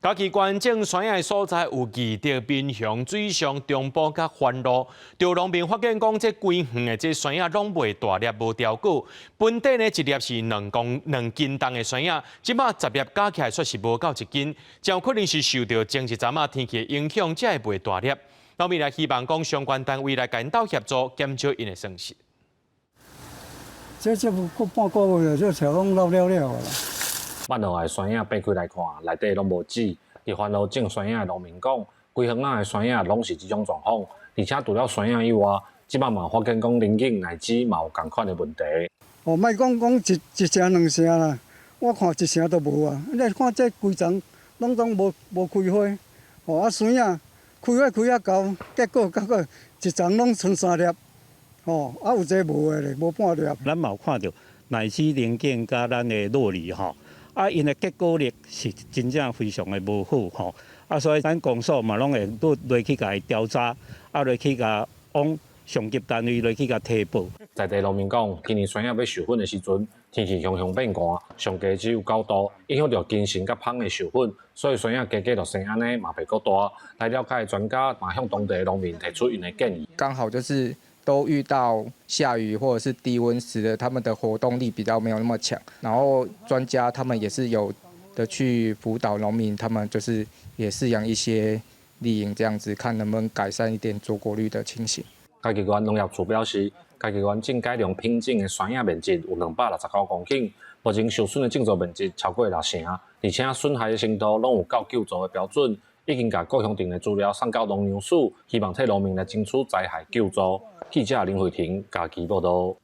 嘉義縣種山葉的所在有義德、民雄、水上、中埔佮番路，著農民發現講，這規園的這山葉攏袂大粒，無調果。本底呢一粒是2公2斤重的山葉，這馬10粒加起來煞是無夠1斤，真有可能是受著前一陣仔天氣的影響，才會袂大粒。農民來希望講相關單位來共𪜶鬥協助，減少𪜶的損失。這這過半個月，這菜攏老了了啦。挽落來山葉擘開來看，內底攏無籽。佇番路種山葉的農民講，規園仔的山葉攏是這種狀況。而且除了山葉以外，這擺嘛發現講龍井奶子嘛有仝款的問題。哦，莫講講一一成兩成啦，我看一成都無啊。你看這規叢攏總無無開花，哦啊山葉開花開啊厚，結果結果一叢攏賰三粒，哦啊有一个無的咧，無半粒。咱嘛有看著奶子龍井佮咱的酪梨吼。啊，𪜶的結果率是真正非常的無好吼，啊，所以咱公所嘛攏會落落去共伊調查，啊，落去共往上級單位落去共提報。在地農民講，今年山葉欲授粉的時陣，天氣雄雄變寒，上低只有9度，影響著根莖佮芳的授粉，所以山葉加加就生按呢，嘛袂閣大。來了解的專家嘛向當地的農民提出𪜶的建議。剛好就是都遇到下雨或者是低溫，使得他們的活動力比較沒有那麼強。然後專家他們也是有的去輔導農民，他們就是也飼養一些麗蠅這樣子，看能不能改善一點坐果率的情形。嘉義縣農業處表示，嘉義縣種改良品種的山葉面積有269公頃，目前受損的種植面積超過六成，而且損害的程度攏有到救助的標準，已經共各鄉鎮的資料送到農糧署，希望替農民來爭取災害救助。記者林慧婷嘉義報導。